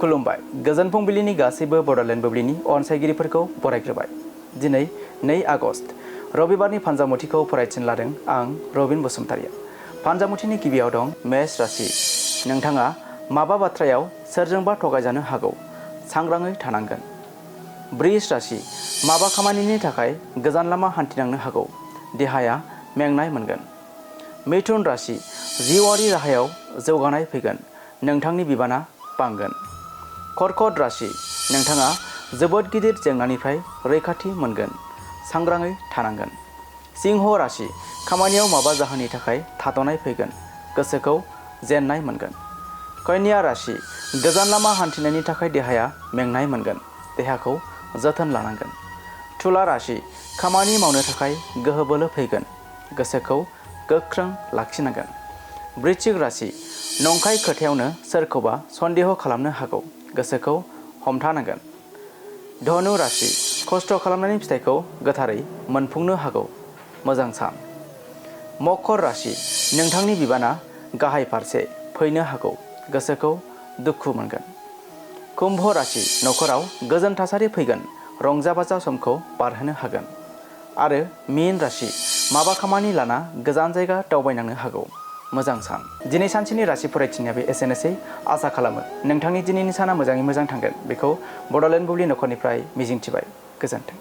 खुलुमबाय गोजोन फुंबिलिनि गासैबो बड'लेण्ड बुब्लिनि अनसायगिरिफोरखौ बरायग्रोबाय। दिनै 2 आगस्ट रबिबारनि फानजामुथिखौ फरायथिन लादों आं रबिन बसुमतारिया। फानजामुथिनि गिबियाव दं मेष राशि। नोंथाङा माबा बाथ्रायाव सोरजोंबा थगायजानो हागौ, सांग्राङै थानांगोन। वृष राशि। माबा खामानिनि थाखाय गोजान लामा हान्थिनांनो हागौ, देहाया मेंनाय मोनगोन। मिथुन राशि। जिउआरि राहायाव जौगानाय फैगोन, नोंथांनि बिबाना बांगोन। कर्कट राशि। नोंथाङा जोबोद गिदिर जेंनानिफ्राय रैखाथि मोनगोन, सांग्राङै थानांगोन। सिंह राशि। खामानियाव माबा जाहोननि थाखाय थाद'नाय फैगोन, गोसोखौ जेननाय मोनगोन। कन्या राशि। गोजान लामा हान्थिनायनि थाखाय देहाया मेंनाय मोनगोन, देहाखौ जोथोन लानांगोन। तुला राशि। खामानि मावनो थाखाय गोहो बोलो फैगोन, गोसोखौ गोख्रों लाखिनांगोन। वृश्चिक राशि। नंखाय खोथायावनो सोरखौबा सन्देह खालामनो हागौ, गोसोखौ हमथानांगोन। धनु राशि। खस्थ' खालामनायनि फिथाइखौ गोथारै मोनफुंनो हागौ, मोजां सान। मकर राशि। नोंथांनि बिबाना गाहाय फारसे फैनो हागौ, गोसोखौ दुखु मोनगोन। कुम्भ राशि। नखराव गोजोन थासारि फैगोन, रंजा बाजा समखौ बारहोनो हागोन। आरो मीन राशि। माबा खामानि लाना गोजान जायगा दावबायनांनो हागौ, मोजां सान। दिनै सानसेनि राशि फरायथिनाया बे एसेनोसै। आसा खालामो नोंथांनि दिनैनि साना मोजाङै मोजां थांगोन, बेखौ बड'लेण्ड बुब्लि नखरनिफ्राय मिजिंथिबाय। गोजोन्थों।